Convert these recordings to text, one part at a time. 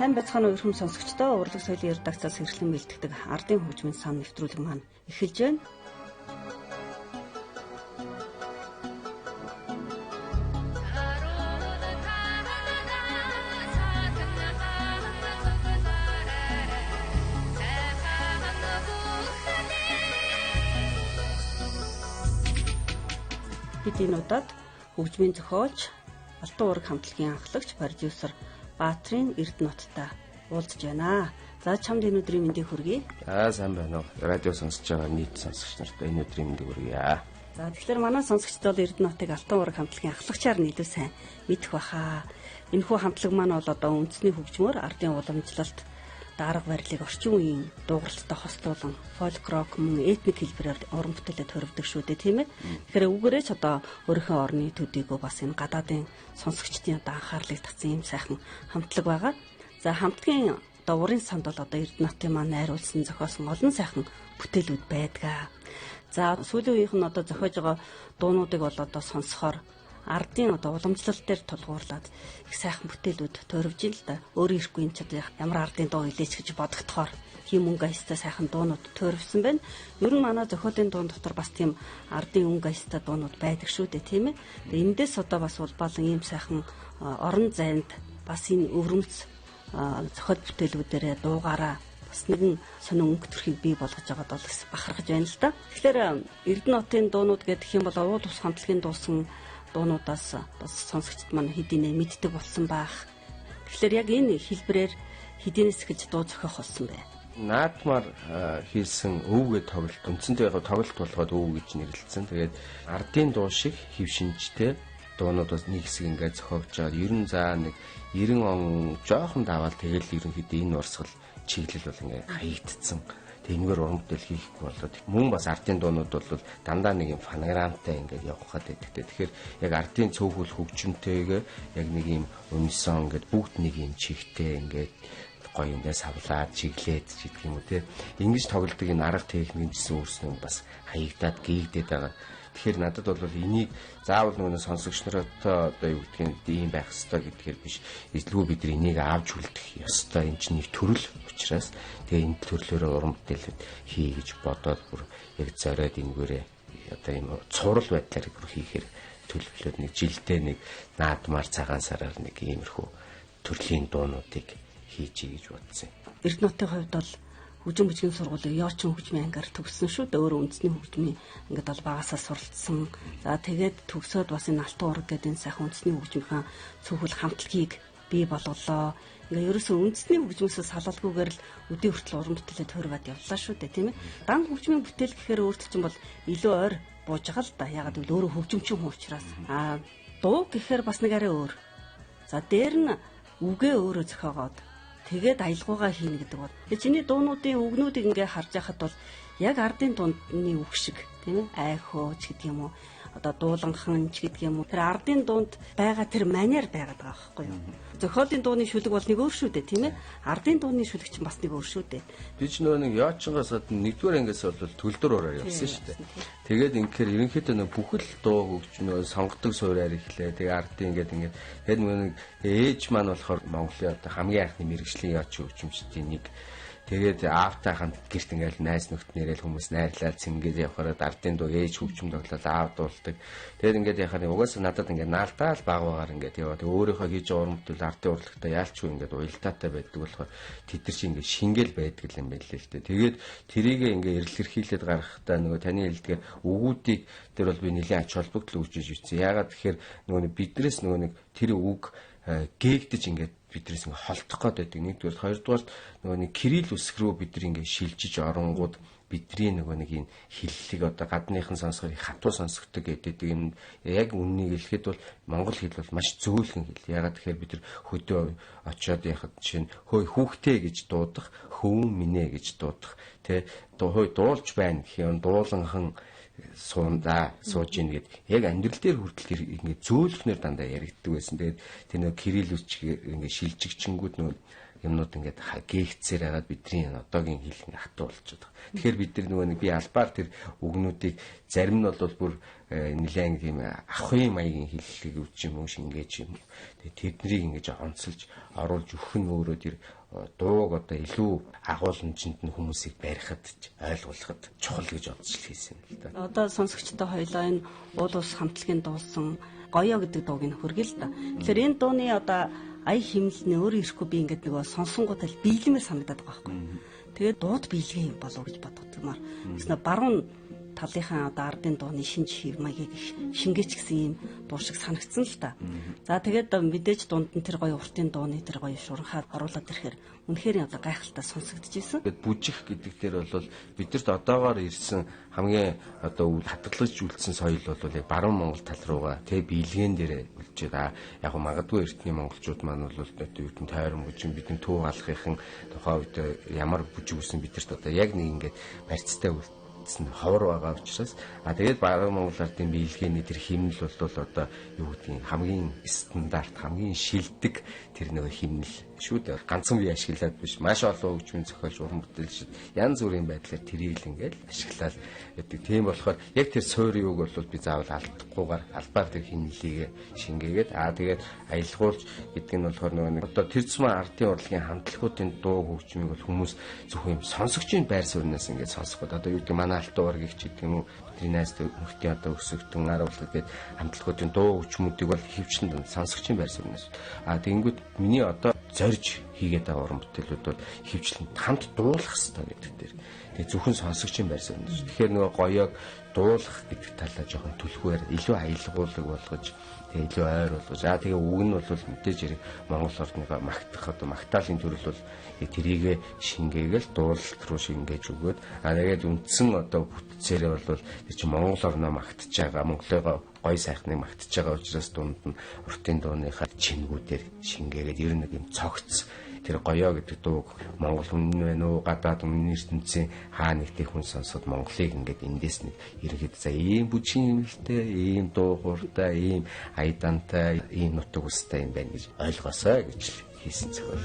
Сайн байцгаана уу эрхэм сонсогчдоо, Урлаг соёлын редакцаас хэрэглэн бэлтгэдэг Ардын хөгжмийн сан нэвтрүүлэг маань эхэлж байна. Бид энэ удаад хөгжмийн зохиолч, Алтан уураг хамтлагийн анхлагч, продюсер Баатрын Эрдэнэттай уулзж байна. За, чамд энэ өдрийн мэндийг хүргэе. За, сайн байна уу. Радио сонсож байгаа нийт сонсогч нарт энэ өдрийн мэндийг хүргэе. За, тэгэхээр манай сонсогчдод бол Эрдэнэтийг Алтан уураг хамтлагийн ахлагчаар нь илүү сайн мэдэх баха. Энэхүү хамтлаг маань бол одоо үндэсний хөгжмөөр ардын уламжлалт дарга барилыг орчин үеийн дуугаралтай хостуулан фолк рок мөн этник хэлбэрээр уран бүтээлээ төрөвдөг шүү дээ, тийм ээ. Тэгэхээр үүгээрээ ч одоо өөрийнхөө орны төдийгөө бас энэ гадаадын сонсогчдын одоо анхаарлыг татсан юм сайхан хамтлаг байгаа. За, хамтлагийн одоо урын санд бол одоо Эрдэнэтийн маань найруулсан, зохиосон олон сайхан бүтээлүүд байдаг. За, сүүлийн үеийнх нь одоо зохиож байгаа дуунуудыг бол одоо сонсохоор ардын одоо уламжлал дээр тулгуурлаад их сайхан бүтээлүүд төрөвж ин л да. Өөрөө ирэхгүй юм чи одоо ямар ардын дуу илээч гэж бодогдохоор тийм өнгө аястай сайхан дуунууд төрөвсөн байна. Ер нь манай зохиолын дуун дотор бас тийм ардын өнгө аястай дуунууд байдаг шүү дээ, тийм ээ. Тэгээ эндээс одоо бас улбаалan ийм сайхан орон зайд бас энэ өвөрмөц зохиол бүтээлүүдээрээ дуугаараа бас нэгэн сонин өнгө төрхийг бий болгож байгаад бол бас бахархаж байна л да. Тэгэхээр Эрдэнэтийн дуунууд гэдэг юм бол уул ус хамтлагийн дуусан дуунуудаас бас сонсогчд маань хэдийнэ мэддэг болсон баах. Тэгэхээр яг энэ хэлбэрээр хэдийнээс эхэлж дуу зохиох болсон бэ? Наадмаар хийсэн өвгөө тоглолт, үндсэндээ яг тоглолт болгоод өв гэж нэрлэлсэн. Тэгээд ардын дуу шиг хэв шинжтэй дуунууд бас нэг хэсэг ингээд зохиогдож байгаа. Ер нь за нэг 90 он жоохон даваал тэгэл ерөнхийдөө энэ урсгал чиглэл бол ингээд хаягдцсан. Энэгээр уран бүтээл хийхгүй болоод мөн бас ардын дуунууд бол дандаа нэг юм фонограмтай ингээд явах гээд байдаг. Тэгэхээр яг ардын цөөхөл хөгжимтэйгээ яг нэг юм унисон ингээд бүгд нэг юм чигтэй ингээд гоё ингээд савлаад чиглээд гэдэг юм уу те. Ингэж тоглодог энэ арга техник гэсэн өөрснөө бас хаягдаад гээгдээд байгаа. Тэгэхээр надад бол энийг заавал нөгөө сонсогч нартай одоо юу гэдгийг ийм байх ёстой гэдгээр биш. Илүү бид нар энийг авч үлдэх ёстой. Энэ чинь нэг төрөл учраас тэгээ энэ төрлөөрөө уран бүтээлүүд хий гэж бодоод бүр яг зориод энэгээрээ одоо ийм цуврал байдлаар бүр хийхээр төлөвлөөд нэг жилдээ нэг наадмаар цагаан сараар нэг иймэрхүү төрлийн дуунуудыг хийж ий гэж бодсон юм. Эрдэнэтийн хувьд бол хөгжим бүжгийн сургуулийг Йочин хөгжмийн ангиар төгссөн шүү дээ. Өөрөө үндэсний хөгжмийн ангид бол багасаа суралцсан. За, тэгээд төгсөөд бас энэ Алтан уураг гэдэг энэ сайхан үндэсний хөгжмийнхаа цөөхөл хамтлагийг бий болголоо. Ингээ ерөөсөө үндэсний хөгжмөөсөө салалгүйгээр л өдий хүртэл уран бүтээлээ төрваад явлаа шүү дээ, тийм ээ. Дан хөгжмийн бүтээл гэхээр өөртөө чинь бол илүү ойр бууж байгаа л да. Ягаад гэвэл өөрөө хөгжимчин хүн учраас. Аа, дуу гэхээр бас нэг арай өөр. За, дээр нь үгээ өөрөө зохиогоод тэгээд аялгаугаа хийнэ гэдэг бол. Тэгээ чиний дуунуудын үгнүүдийг ингээ харж байхад бол яг ардын дундны үг шиг, тийм ээ, айхөөч гэдэг юм уу, одоо дууланхан ч гэдэг юм уу. Тэр ардын дунд байгаа тэр манер байгаад байгаа байхгүй юу? Зохиолын дууны шүлэг бол нэг өөр шүү дээ, тийм ээ. Ардын дууны шүлэг чинь бас нэг өөр шүү дээ. Би ч нөгөө нэг Йоочингоос гадна нэгдүгээр ангиас бол төлдөр ураар явсан шүү дээ. Тэгээд инхээр ерөнхийдөө нөгөө бүхэл дуу хөгжмөө сонгодог суурьаар эхлэе. Тэгээ ардын ингээд ингээд тэгээд нөгөө нэг ээж маань болохоор Монголын одоо хамгийн анхны мэрэгжлийн Йочин хөгжимчдийн нэг. Тэгээд аавтай хамт гэрт ингээл найз нөхд нэрэл хүмүүс найрлаад цэнгээд явахаар ардын дуу ээж хөгжим тоглоод аав дуулдаг. Тэгээд ингээд яхаар угаасаа надад ингээд наалтаал баг багаар ингээд яваа. Тэгээд өөрийнхөө хийж байгаа уран бүтээл ардын урлагтай яалчгүй ингээд уялдаатай байдаг болохоор тэд нар чи ингээд шингээл байдаг юм байл л дээ. Тэгээд тэрийг ингээд эрэлхийлээд гаргахтаа нөгөө таны хэлдгээр үгүүдийг тэр бол би нэлээд ач холбогдол өгч ирсэн. Яагаад тэгэхээр нөгөө бидрээс нөгөө нэг тэр үг гээгдэж ингээд биднээс ингээ холдох гээд байдаг. Нэгдүгээр, хоёрдугаар нөгөө нэг кирилл үсэг рүү бид нар ингээ шилжиж оронгууд бидний нөгөө нэг энэ хэллэг одоо гадныхан сонсохоор их хатуу сонсогддог гэдэг юм. Яг үннийг хэлэхэд бол монгол хэл бол маш зөөлхөн хэл. Ягаад тэгэхээр бид нар хөдөө очиод яхад жишээ нь хөөе хүүхдээ гэж дуудах, хөвөн минь гэж дуудах, тэ хөөе дуулж байна гэх юм, дууланхан суунда сууж ийн гэд яг амьдрал дээр хүртэл ингээд зөөлхнөр дандаа яригддаг байсан. Тэгээд тэр нөгөө кирилл үсч ингээд шилжигчэнгүүд нөгөө юмнууд ингээд гээгцээр хагаад бидний одоогийн хэл ингээд хатуу болчиход байгаа. Тэгэхээр бид нар нөгөө нэг би албаар тэр үгнүүдийг зарим нь бол бүр нэлээд тийм ахуйн маягийн хэллэг үуч юм уу шингээж юм. Тэгээд тэднийг ингэж онцолж оруулж өгөх нь өөрөө тэр дууг одоо илүү агуулмжинд нь хүмүүсийг барихад ойлгуулахад чухал гэж бодож хийсэн юм л да. Одоо сонсогчтой хоёлаа энэ уул ус хамтлагийн дуулсан Гоёо гэдэг дууг нь хүргэе л да. Тэгэхээр энэ дууны одоо ая химнэл нь өөрөө ирэхгүй би ингээд нөгөө сонсонгуудаа л биелэмээр санагдаад байгаа байхгүй. Тэгээд дууд биелгээ юм болов гэж боддогмаар. Тэгснэ баруун талынхаа одоо ардын дууны шинж хэв маягийг шингээч гэсэн юм дуу шиг санагдсан л та. За тэгээд мэдээж дунд нь тэр гоё уртын дууны тэр гоё шуранхаа оруулаад ирэхээр үнэхээр одоо гайхалтай сонсогдож исэн. Тэгээд бүжих гэдэг дээр бол бидэрт одоогоор ирсэн хамгийн одоо хадгалж үлдсэн соёл бол яг баруун Монгол тал руугаа тэг биелгэн дээр үлж байгаа. Яг нь магадгүй эртний монголчууд маань бол одоо юу гэдэг тойрон бүжин бидний төв алхахын тухай үед ямар бүжиг үсэн бидэрт одоо яг нэг ингээд барьцтай үлдсэн ховор байгаа учраас тэгээд баруун Монгол ардын биелгээний тэр химнэл бол одоо юу гэдгийг хамгийн стандарт, хамгийн шилдэг тэр нөгөө химнэл шүү дээ. Ганцхан бие ашиглаад биш, маш олон хөгжмийн зохиолч, уран бүтээлчид янз бүрийн байдлаар тэрийг л ингээл ашиглаад байдаг. Тийм болохоор яг тэр суурь юуг бол би заавал алдахгүйгээр албаар тэр химнэлийг шингээгээд тэгээд аялгуулж гэдэг нь болохоор нөгөө нэг одоо тэр зам ардын урлагийн хамтлагуудын дуу хөгжмийг бол хүмүүс зөвхөн юм сонсогчийн байр сууриас ингээд сонсох гээд одоо юу гэдэг манай алтан ургийг ч гэдэг юм уу бидний найз нөхдийн одоо өсөгтөн аруулдаг гээд хамтлагуудын дуу хөгжмүүдийг бол хөвчлэн сонсогчийн байр сууриас. Тэгэнгүүт миний одоо зорж хийгээд байгаа уран бүтээлүүд бол хөвчлэн хамт дуулах хэрэгтэй гэдэг дээр. Тэгээ зөвхөн сонсогчийн байр сууриас. Тэгэхээр нөгөө гоёог дуулах гэдэг талаа жоохон түлхүүр илүү аялгуулаг болгож тэгээ илүү ойр болгож тэгээ үг нь бол мэдээж хэрэг Монгол орныгоо магтах одоо магтаалын төрөл бол тэрийгэ шингээгээл дуулалт руу шингээж өгөөд тэгээд үндсэн одоо бүтцээрээ бол тэр чинь Монгол орноо магтаж байгаа, Монголыгоо гой сайхныг магтаж байгаа учраас дунд нь уртын дууныхаа чингүүдээр шингээгээд ер нь нэг юм цогц тэр гоёо гэдэг дууг монгол хүн байна уу гадаад өмнө ертөнцийн хаа нэгтэй хүн сонсоход Монголыг ингээд эндээс нэг ерөнхийд за ийм бүжгийн хэмнэлтэй, ийм дуу хууртай, ийм аядантай, ийм нутаг устай юм байна гэж ойлгосоо гэж хийсэн зохиол.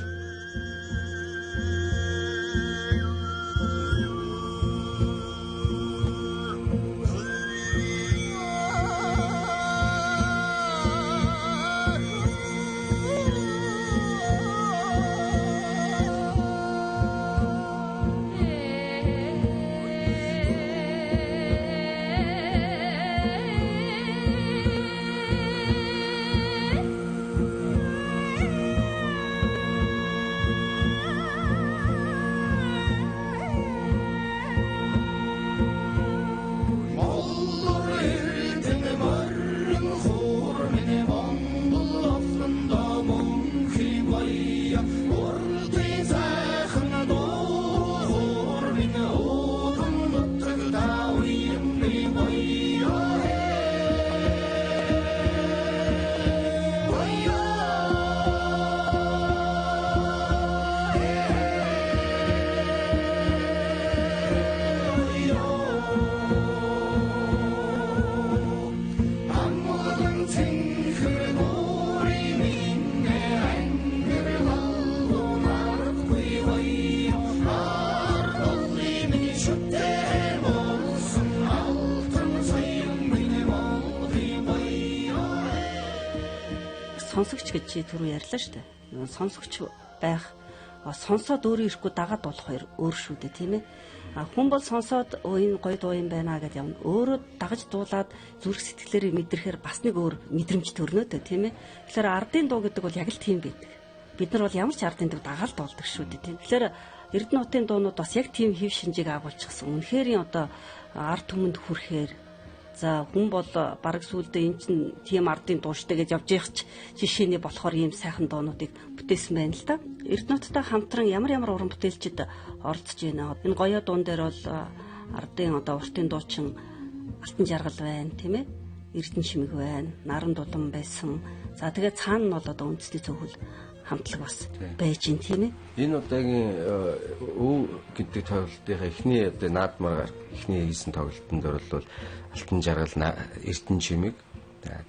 Сонсогч гэж чи түрүү ярьлаа шүү дээ. Сонсогч байх, сонсоод өөрөө ирэхгүй дагаад болох хоёр өөр шүү дээ, тийм ээ. Хүн бол сонсоод энэ гоё дуу юм байна гэдээ явна. Өөрөө дагаж дуулаад зүрх сэтгэлээр мэдрэхээр бас нэг өөр мэдрэмж төрнө дээ, тийм ээ. Тэгэхээр ардын дуу гэдэг бол яг л тийм байдаг. Бид нар бол ямар ч ардын дуу дагаал дуулдаг шүү дээ, тийм. Тэгэхээр Эрдэнэ хотын дуунууд бас яг тийм хэв шинжийг агуулчихсан. Үнэхээр одоо ард түмэнд хүрэхээр за хүн бол бараг сүулдэ эн чинь тийм ардын дууштай гэж явж явах жишээний болохоор ийм сайхан дуунуудыг бүтээсэн байна л да. Эрдэнэ хоттой хамтран ямар ямар уран бүтээлчид оролцож байна. Энэ гоёо дуун дээр бол Ардын одоо уртын дуучин Алтан жаргал байна, тийм ээ. Эрдэнэ чимэг байна, Наран дулан байсан. За тэгээд цаана нь бол одоо үндэсний цөөхөл хамтлаг бас байж гин, тийм ээ. Энэ удаагийн өв гэдэг тоглолтынхаа эхний одоо наадмаар эхний хийсэн тоглолтын дээр бол Алтан жаргал, Эрдэнэ чимэг,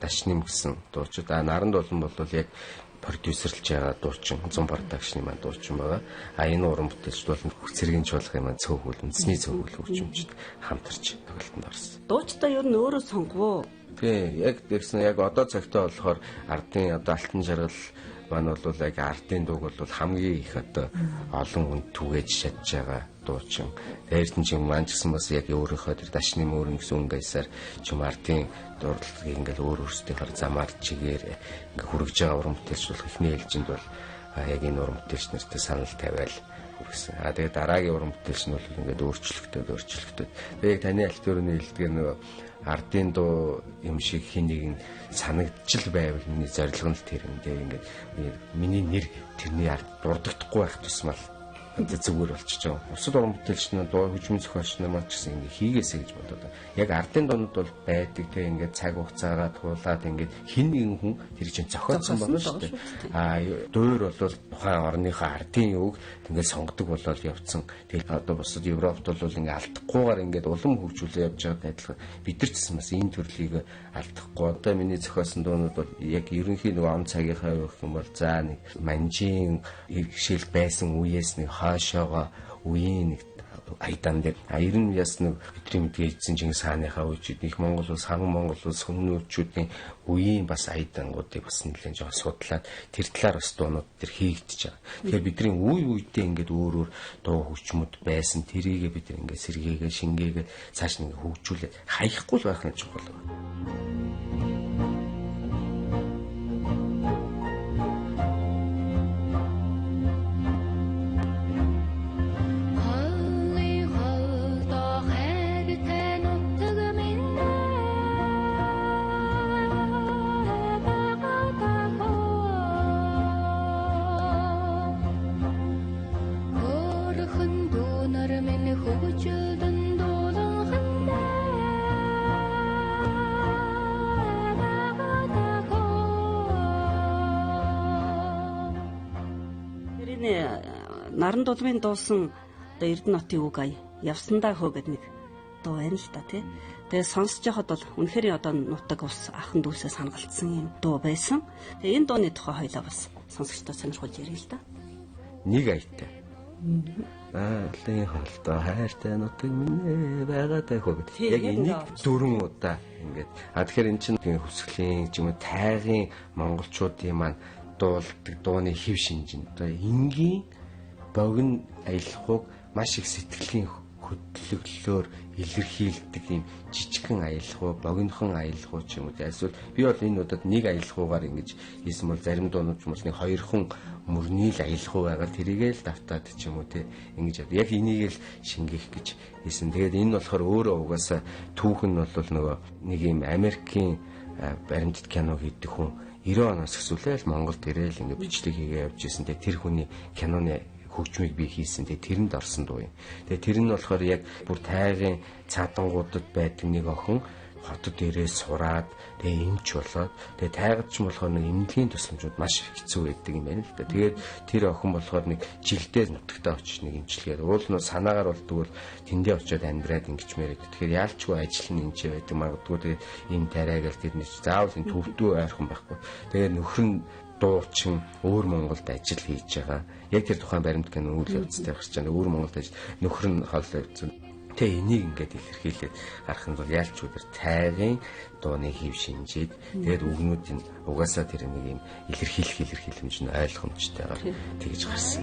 Дашним гэсэн дуучид. А Наран дулан бол яг продюсерлж байгаа дуучин, 100 продакшны маань дуучин байгаа. А энэ уран бүтээлчд бол цэргийн чуулгын маань цөөхөл, үндэсний цөөхөл хөгжимчд хамтарч тоглолтод орсон. Дуучдаа ер нь өөрөө сонгов уу? Тий, яг тэгсэн, яг одоо цагтаа болохоор ардын одоо Алтан жаргал маань бол яг ардын дууг бол хамгийн их одоо олон хүнд түгээж чадж байгаа дуучин. Эрдэнэ чим маань ч гэсэн бас яг өөрийнхөө тэр дашны мөрөн гэсэн өнгө аясаар чим ардын дурдлагыг ингээл өөр өөрсдийнхөө замаар чигээр ингээ хүргэж байгаа уран бүтээлч болох эхний ээлжинд бол яг энэ уран бүтээлч нартай санал тавиал хүргэсэн. А тэгээ дараагийн уран бүтээлч нь бол ингээд өөрчлөгдөд. Тэгээ яг таны аль төрөний хэлдгээр нөгөө ардын дуу юм шиг хин нэг нь санагдчил байвал миний зорилго нь л тэр юм дээ. Ингээд миний нэр тэрний ард дурддахгүй байх тусмал одоо зүгээр болчихж байгаа. Бусад уран бүтээлч нар, дуу хөгжмийн зохиолч нар маань ч гэсэн ингээ хийгээсэй гэж бодоод. Яг ардын дуунууд бол байдаг те, ингээд цаг хугацаагаа туулаад ингээд хин нэгэн хүн тэр чинь зохиоцсон байна шүү дээ. А дуур бол тухайн орныхоо ардын юуг ингээд сонгодог болол явцсан. Тэгэл одоо бусад Европт бол ингээ алдахгүйгээр ингээд улам хөгжүүлээ явж байгаад адилхан бид нар ч гэсэн бас энэ төрлийг алдахгүй. Одоо миний зохиосон дуунууд бол яг ерөнхий нөгөө он цагийнхаа юу гэх юм бол за нэг манжийн иргэшил байсан үеэс нэг хаашаага үеийн нэг айдан дээр а ер нь яс нэг бидний мэдгээ эзэн Чингис хааныхаа үеичүүд их Монгол улс, хаман Монгол улс хүмүүчүүдийн үеийн бас айдангуудыг бас нэлээд жоон судлаад тэр талаар бас дуунууд тэр хийгдэж байгаа. Тэгэхээр бидний үе үедээ ингээд өөр өөр дуу хөгжмөд байсан, тэрийгээ бид нар ингээд сэргээгээ шингээгээ цааш нь ингээд хөгжүүлээд хаяхгүй л байх нь чухал байна. Наран дулмын дуусан одоо Эрдэнэ хотын үг ая явсандаа хөө гэдэг нэг дуу байна л та тий. Тэгээ сонсож байхад бол үнэхээр одоо нутаг ус ахын дүүсээ сангалцсан юм дуу байсан. Тэгээ энэ дууны тухай хоёлаа бас сонсогчдод сонирхуулж ярив л да. Нэг аятай. Аалын холдоо хайртай нутаг минь байгаад байх уу гэдэг. Яг энийг дөрвөн удаа ингээд. А тэгэхээр эн чинь хүсгэлийн ч юм уу тайгын монголчуудын маань дуулдаг дууны хэв шинж нь одоо энгийн богино аялахуг маш их сэтгэлийн хөдлөглөөр илэрхийлдэг юм жижигхэн аялахуу, богинохон аялахуу ч юм уу. Эсвэл би бол энэ удаад нэг аялахуугаар ингэж хийсэн бол зарим дуунууд ч юм уу нэг хоёрхан мөрний л аялахуу байгаа, тэрийгээ л давтаад ч юм уу те ингэж яг энийг л шингээх гэж хийсэн. Тэгээд энэ болохоор өөрөө угаасаа түүхэн нь бол нөгөө нэг юм Америкийн баримтат кино хийдэг хүн 90 оноос хэсүүлээл Монголд ирээл ингэ бичлэг хийгээ явж исэн. Тэгээд тэр хүний киноны хөгжмийг би хийсэн. Тэгээ тэрэнд орсон дуу юм. Тэгээ тэр нь болохоор яг бүр тайгын цаадангуудад байдаг нэг охин хотод ирээ сураад тэгээ эмч болоод тэгээ тайгад ч юм болохоор нэг эмнэлгийн тусламжууд маш хэцүү байдаг юм байна л да. Тэгээд тэр охин болохоор нэг жилдээ нутагтаа очиж нэг эмчилгээд уул нь санаагаар болдог бол тэндээ очиод амьдраад ингэчмээр байдаг. Тэгэхээр яалчгүй ажил нь энэ ч байдаг магадгүй. Тэгээд энэ тариагаал тэрний ч заавал энэ төвдөө ойрхон байхгүй. Тэгээд нөхөр нь дуучин өөр Монголд ажил хийж байгаа. Яг тэр тухайн баримт кино үйл явцтай гарч байгаа. Өөр Монголд ажил нөхөр нь хол явцсан. Тэгээ энийг ингээд илэрхийлээд гарах нь бол яалчгүй тэр тайгын дууны хэв шинжээд тэгээд үгнүүдийн угаасаа тэр нэг юм илэрхийлэх илэрхийлэмж нь ойлгомжтойгоор тэгж гарсан.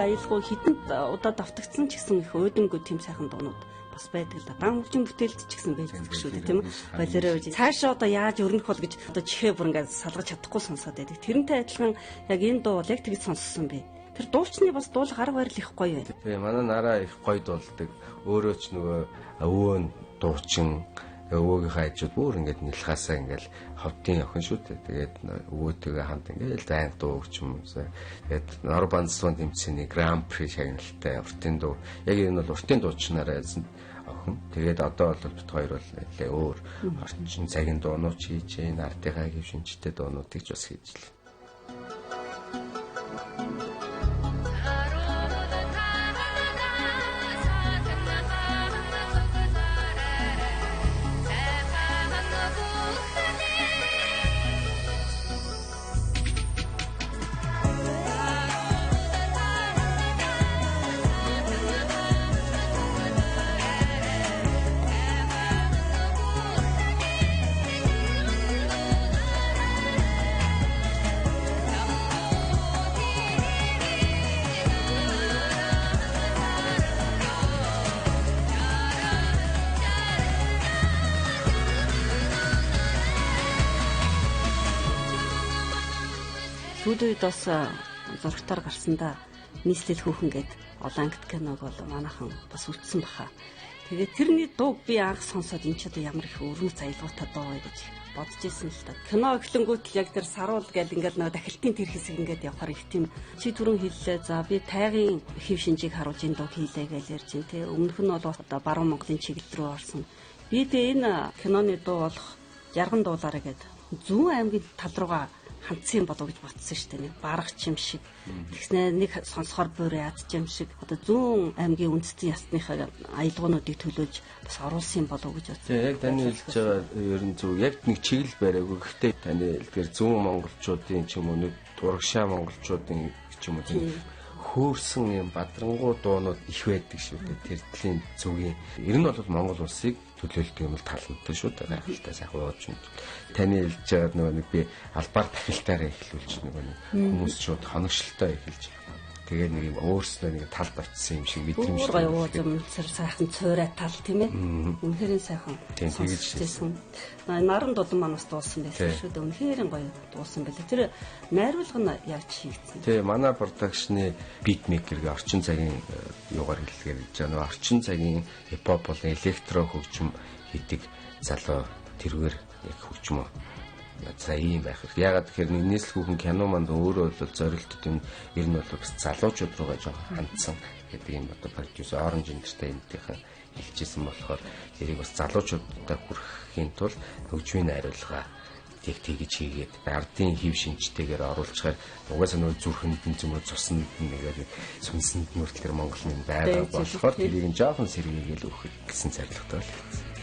Аялгүй хитэн удаа давтагдсан ч гэсэн их уйдангүй тийм сайхан дуунууд бас байдаг л да. Дан хөгжим бүтээлд ч гэсэн байдаг шүү дээ, тийм үү? Валерий цаашаа одоо яаж өрнөх бол гэж одоо чихээ бүр ингээд салгаж чадахгүй сонсоод байдаг. Тэрнтэй адилхан яг энэ дуу бол яг тэгж сонссон би. Тэр дуучны бас дуулах арга барил их гоё байна. Тийм, манай Нараа их гоё дуулдаг. Өөрөө ч нөгөө өвөө нь дуучин, өвөөгийнхээ хажууд бүр ингээд нэлхаасаа ингээд ховдын охин шүү дээ. Тэгээд өвөөтэйгээ хамт ингээд дайнг дуу өгч юм. Тэгээд Норбанцлын тэмцээний Гран При шагналтай уртын дуу. Яг энэ бол уртын дуучнараа охин. Тэгээд одоо бол бит хоёр бол нэлээ өөр орчин цагийн дуунууд хийж гин, ардынхаа хэв шинжтэй дуунуудыг ч бас хийж л. Сүүлийн үед бас зурагтаар гарсандаа нийслэл хүүхэн гээд олон ангит киног бол манайхан бас үзсэн баха. Тэгээд тэрний дууг би анх сонсоод энэ ч одоо ямар их өргөц аялгаутай дуу вэ гэж бодож ирсэн л та. Кино эхлэнгүүт л яг тэр саруул гэл ингээл нөгөө дахилтын тэр хэсэг ингээд явахаар их тийм чи түрүүн хэллээ. За би тайгын хэв шинжийг харуулж энэ дууг хийлээ гэж ярьж байна те. Өмнөх нь бол одоо баруун Монголын чиглэл рүү орсон. Би тэгээ энэ киноны дуу болох жарган дуулаарэ гээд зүүн аймгийн тал руугаа хандсан болов гэж бодсон шүү дээ. Нэг баргач юм шиг. Тэгснэ нэг сонсохоор буурай ядч юм шиг. Одоо зүүн аймгийн үндэстэн ясныхаа аялгуунуудыг төлөөлж бас оруулсан болов гэж бодсон. Тийм, яг таны хэлж байгаа ер нь зөв. Яг нэг чиглэл бариагүй. Гэхдээ таны хэлдгээр зүүн монголчуудын ч юм уу, нэг урагшаа монголчуудын ч юм уу тийм хөөрсөн юм бадрангуй дуунууд их байдаг шүү дээ. Тэр төрлийн зүгийн. Ер нь бол Монгол улсыг төлөөлдөг юм бол талантай шүү дээ. Гайхалтай сайхан ууж юм. Таны хэлж байгаа нөгөө нэг би албаар тахилтаараа эхлүүлж нөгөө нэг хүмүүс шууд хоногшилтоо эхэлж тэгээ нэг юм өөрснөө нэг талд очисон юм шиг мэдрэмж гоё ууж юм цэр сайхан цуурай тал тийм ээ. Үнэхээр сайхан тэгж Наран дулан маань бас дуулсан байсан шүү дээ. Үнэхээр гоё дуулсан байлаа. Тэр найруулга нь яаж хийгдсэн? Тий, манай продакшны битмейкергээ орчин цагийн юугаар хэллэгээр гэж байгаа. Нөгөө орчин цагийн хипхоп болон электро хөгжим хийдэг залуу тэргээр яг хөгжмөө за ийм байх хэрэг. Яагаад тэгэхээр нийслэл хүүхэн кино манд өөрөө бол зорилтод юм ер нь бол бас залуучууд руугаа жоохон хандсан гэдэг юм одоо продюсер Orange Entertainment-ийн хэлжсэн болохоор тэрийг бас залуучуудад хүрэхийн тулд хөгжмийн найруулга тэг тэгж хийгээд ардын хэв шинжтэйгээр оруулчихаар угаасаа нөө зүрхэнд нь зүмөө цуснд нь нэгээд сүнсэнд нь хүртэл Монгол нь байгаа болохоор тэрийг нь жоохон сэргээгээл өгөх гэсэн зорилготой л хийсэн.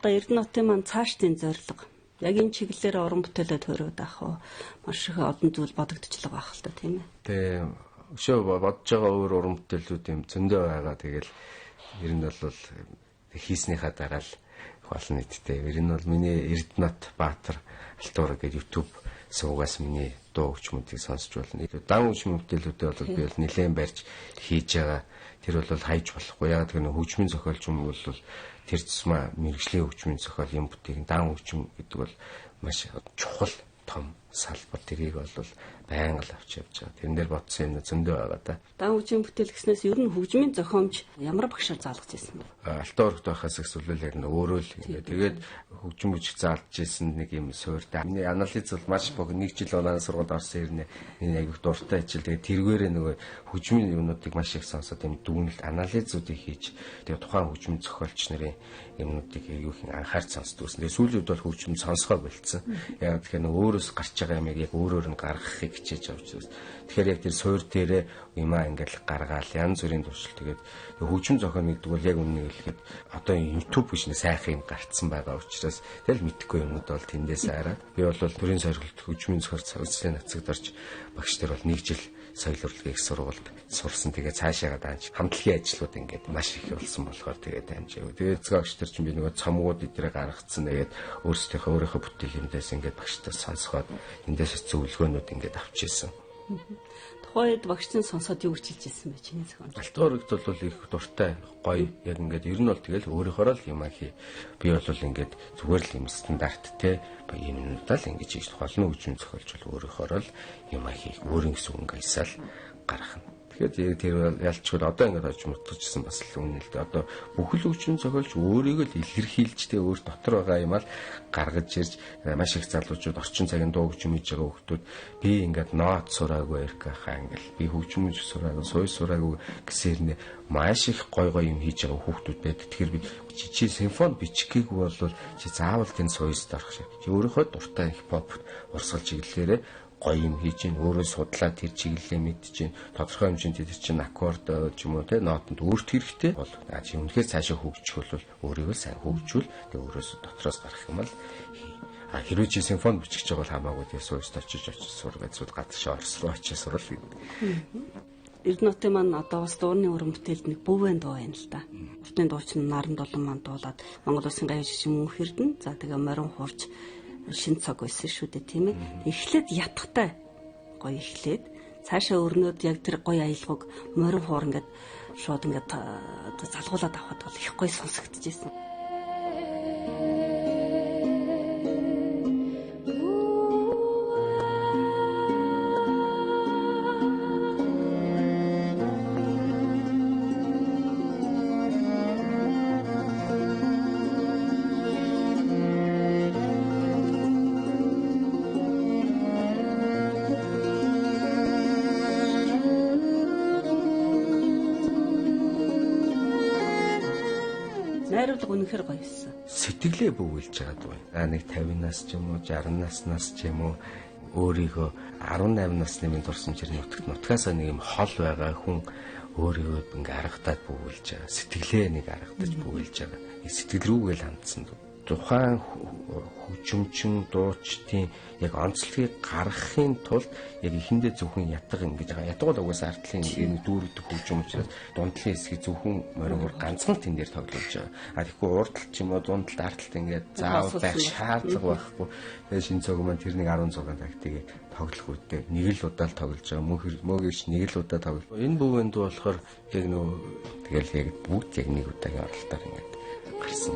Одоо Эрдэнэ хотын маань цаашдын зорилго яг энэ чиглэлээр уран бүтээлээ төрөөд авах уу маш их олон зүйл бодогдчихлоо байх л та тийм ээ. Тийм. Өшөө бодож байгаа өөр уран бүтээлүүд юм зөндөө байгаа. Тэгэл ер нь бол хийснийхаа дараа л болно нийтдээ. Ер нь бол миний Эрдэнэт Баатар Алтуураг гэдэг YouTube суугаас миний дуу хөгжмүүдийг сонсч болно. Дан хөгжмийн бүтээлүүдээ бол би бол нэлээд барьж хийж байгаа. Тэр бол хайж болохгүй. Яг тэр хөгжмийн зохиолч юм бол тэр тусмаа мэргэжлийн хөгжмийн зохиол юм бүтээх дан хөгжим гэдэг бол маш чухал том салбар. Тэрийг бол байнга л авч явж байгаа. Тэрэн дээр бодсон юм зөндөө байгаа да. Дан хөгжмийн бүтээл гэснээс ер нь хөгжмийн зохиомж ямар багшаар заалгаж ирсэн бэ? Алтан уурагт байхаас эсвэл яг нь өөрөө л ингээд тэгээд хөгжим бүжиг заалж ирсэн нэг юм суурьтай. Миний анализ бол маш богино. Нэг жил унаан сургуульд орсон хэрнээ энэ аяг дуртай хичээл. Тэгээд тэргээрээ нөгөө хөгжмийн юмнуудыг маш их сонсоод юм дүгнэлт анализуудыг хийж тэгээд тухайн хөгжмийн зохиолч нарын юмнуудыг аягүй их анхаарч сонсдог байсан. Тэгээд сүүлийн үед бол хөгжим сонсгоо болцсон. Яг тэгэхээр нөгөө өөрөөс гарч байгаа юмыг яг өөрөөр нь гаргахыг хичээж авч байсан. Тэгэхээр яг тэр суур дээрээ юмаа ингээл гаргаал янз бүрийн туршил. Тэгээд хөгжим зохион гэдэг бол яг үннийг хэлэхэд одоо YouTube гэж нэг сайхан юм гарцсан байгаа учраас тэгэл мэдхгүй юмнууд бол тэндээс хараад би бол төрийн сорилт хөгжмийн зохиол цэцлийн нацагт орж багш нар бол нэг жил соёл урлагийн их сургуульд сурсан. Тэгээ цаашаага даанч хамтлагийн ажлууд ингээд маш их болсон болохоор тэгээд амжаагүй. Тэгээд зохиогч нар чинь би нөгөө цомгууд эдрээ гаргацсан. Тэгээд өөрсдийнхөө өөрийнхөө бүтээл юмдээс ингээд багштаас сонсгоод эндээс зөвлөгөөнүүд ингээд авч ирсэн. Тухайн үед багшийн сонсоод юу гэж хэлж ирсэн бэ чиний зохион? Алтан уурагт бол их дуртай гоё. Яг ингээд ер нь бол тэгэл өөрийнхоороо л юм хий. Би бол ингээд зүгээр л юм стандарт те юмнуудаа л ингэж хийж гол нь хөгжим зохиолч бол өөрийнхоороо л юм хий. Өөрийн гэсэн үг аясаал гаргах нь. Тэгэхээр яг тэр ялчгүй одоо ингээд очиж мутчихсан бас л үнэ л дээ. Одоо бүхэл хөгжим зохиолч өөрийгөө л илэрхийлж тэ өөр дотор байгаа юм ал гаргаж ирж маш их залуучууд орчин цагийн дуу хөгжим хийж байгаа хүмүүс би ингээд нот сураагүй эркаха ингээл би хөгжим сураагүй, суй сураагүй гэсээр нэ маш их гой гой юм хийж байгаа хүүхдүүд байдаг. Тэгэхээр би чи симфони бичих гээгүй бол чи заавал тэн суйст орох шиг. Чи өөрийнхөө дуртай хипхоп урсгал чиглэлээрээ гоё юм хийж гин өөрөө судлаад тэр чиглэлээ мэдж гин тодорхой хэмжээнд тэр чинь аккорд ч юм уу те нотонд өөрт хэрэгтэй бол чи үнэхээр цаашаа хөгжих бол өөрийгөө сайн хөгжүүл тэг өөрөөс дотроос гарах юм бол а хэрвээ чи симфони бичих гэж байгаа бол хамаагүй тэр сууст очиж сур гэж гадагшаа Орос руу очиж сурал гэдэг. Эрдэнэтийн маань одоо бас дууны уран бүтээлд нэг бүүвэн дуу байна л да. Уртын дуучин Наран Дулан маань дуулаад Монгол Улсын гаяа жижиг мөнх эрдэнэ. За тэгээ морин хурж шин цог байсан шүү дээ тийм ээ. Эхлээд ятгатай гоё эхлээд цаашаа өрнөд яг тэр гоё аялгауг морин хуур ингээд шууд ингээд залгуулад авахд бол их гоё сонсогдчихсэн. Найруулга үнэхээр гоё байсан. Сэтгэлээ бөвөлж байгаа дуу. А нэг 50 нас ч юм уу 60 наснаас ч юм уу өөрийгөө 18 насны минь дурсамжээр нутагт нутгаасаа нэг юм хол байгаа хүн өөрийгөө ингээ аргатаад бөвөлж байгаа. Сэтгэлээ нэг аргатаж бөвөлж байгаа. Сэтгэл рүүгээ л хандсан дуу. Тухайн хөгжимчин дуучдын яг онцлогийг гаргахын тулд яг эхэндээ зөвхөн ятга ингэж байгаа. Ятга бол угаасаа артлын энэ дүүрэгдэх хөгжим учраас дундлын хэсгийг зөвхөн морин ганцхан тэн дээр тоглож байгаа. А тэгэхгүй урдтал ч юм уу дундалд артлалт ингээд заавал байх шаардлага байхгүй. Тэгээ шинэ цог маань тэр нэг 16 тактикийг тоглох үедээ нэг л удаа л тоглож байгаа. Мөгөөш нэг л удаа тоглож. Энэ бүүвэн дуу болохоор яг нөө тэгэл яг бүгд яг нэг удаагийн оролтоор ингээд гарсан.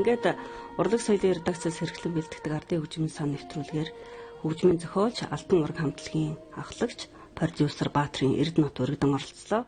Ингээд урлаг соёлын редакцаас хэрэглэн бэлтгэдэг ардын хөгжмийн сан нэвтрүүлгээр Хөгжмийн зохиолч Алтан ураг хамтлагийн ахлагч продюсер Баатрын Эрдэнэт өргөдөн оролцлоо.